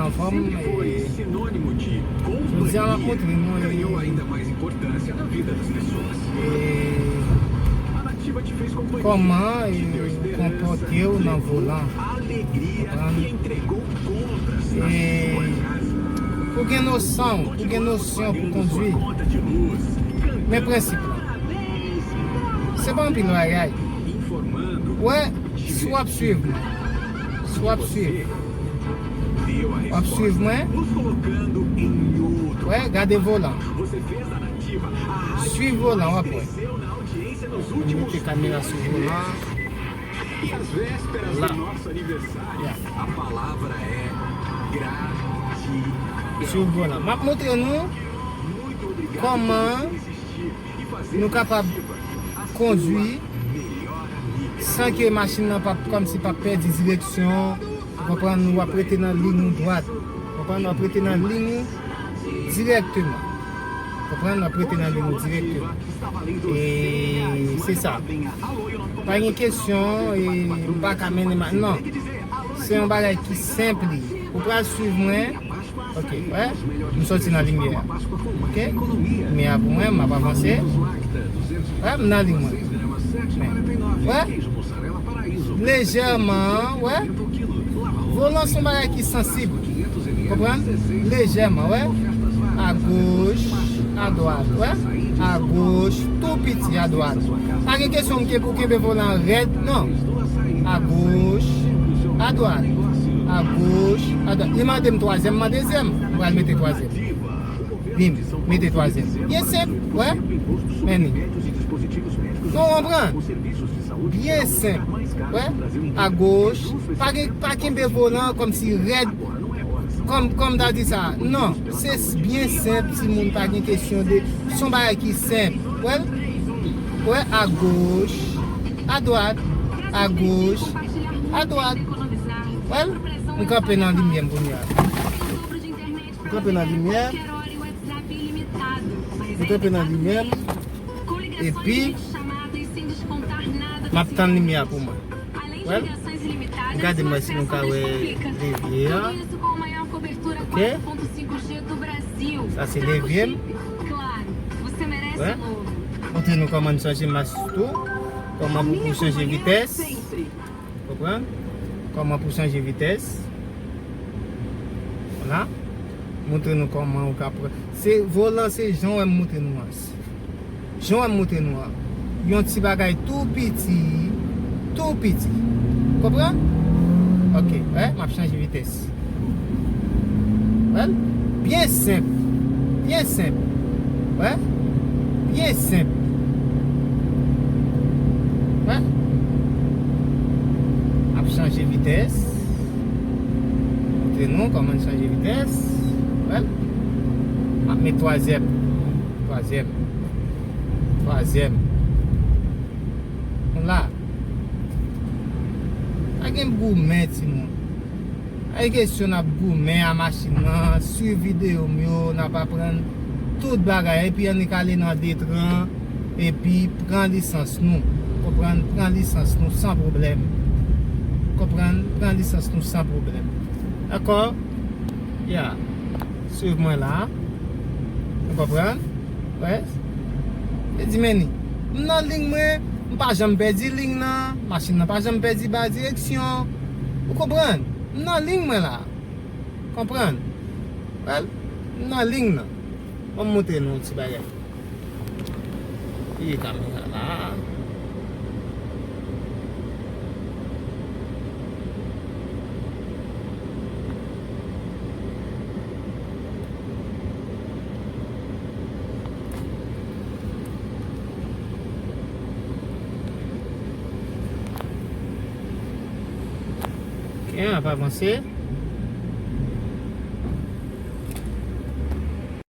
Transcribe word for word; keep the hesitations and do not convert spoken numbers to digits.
Anfòm, e, jodi a m ap montre nou, e, e, kòman, e, ou konpòte w nan volan. Konprann? E, pou gen nosyon, pou gen nosyon pou kondwi. Men prensip la. Se pa anpil bagay. Wè, si w ap swiv mwen, si w ap swiv, w ap swiv mwen. Wè, gade volan. Swiv volan, w ap wè. Mete kamera sou volan. La. Ya. Swiv volan. M ap montre nou kòman nou kapab kondwi san ke machin nan p ap, kòmsi p ap pèdi direksyon. Ou konprann? W ap rete nan liy ou dwat. Ou konprann? W ap rete nan liy ou dirèkteman. Konprann? W ap rete nan liy ou dirèkteman. E se sa. Pa gen kesyon, e m pa ka mennen ma-, non. Se yon bagay ki senp li ye. Ou pral swiv mwen. Ok, wè. M sòti nan limyè a. Ok? Limyè a pou mwen, m ap avanse. Wè, m nan liy mwen. Wè? Lejèman, wè. Volan se yon bagay ki sansib. Konprann? Lejèman, wè. Agoch, adwat, wè. Agoch, tou piti, adwat. Pa gen kesyon ke pou kenbe volan an rèd, non. Agoch, adwat. Agoch, adwat. Li mande m twazyèm, m mande dezyèm. M pral mete twazyèm. Bim, mete twazyèm. Byen senp, wè. Men li. Nou konprann? Byen senp. Wè. Agoch. Pa gen, pa kenbe volan kòmsi rèd. Kòm, kòm ta di sa. Non. Se s-, byen senp, timoun, pa gen kesyon de. Se yon bagay ki senp. Wè. Wè, agoch. Adwat. Agoch. Adwat. Wè. M kanpe nan limyè m kounye a. M kanpe nan limyè. M kanpe nan limyè m. Epi, m ap tann limyè a pou mwen. Wè. Gade mwen si nou ka wè levye a. Ok. Sa se levye m. Wè. Montre nou kòman n chanje mas tou. Kòman pou, pou chanje vitès. Konprann? Kòman pou chanje vitès. Vwala. Montre nou kòman ou ka pran. Se volan, se jan w wè m montre nou an. Jan w wè m montre nou an. Yon ti bagay tou piti, tou piti. Konprann? Ok, wè, m ap chanje vitès. Wè? Byen senp. Byen senp. Wè? Byen senp. Wè? Ap chanje vitès. Montre nou kòman n chanje vitès. Wè? Ap met twazyèm. Twazyèm. Twazyèm. Nou la. Pa gen goumen, timoun. Pa gen kesyon n ap goumen a machin nan, swiv videyo m yo, n ap aprann tout bagay. Epi annik ale nan Detran, epi pran lisans nou. Konprann? Pran lisans nou san pwoblèm. Konprann? Pran lisans nou san pwoblèm. Dakò? Ya. Swiv mwen la. Ou konprann? Wè. E di men ni. M nan liy mwen, m pa janm pèdi liy nan, machin nan pa janm pèdi ba direksyon. Ou konprann? M nan liy mwen la. Konprann? Wè, m nan liy nan. Ban m montre nou yon ti bagay. Piye kamera la. Ok, n ap avanse.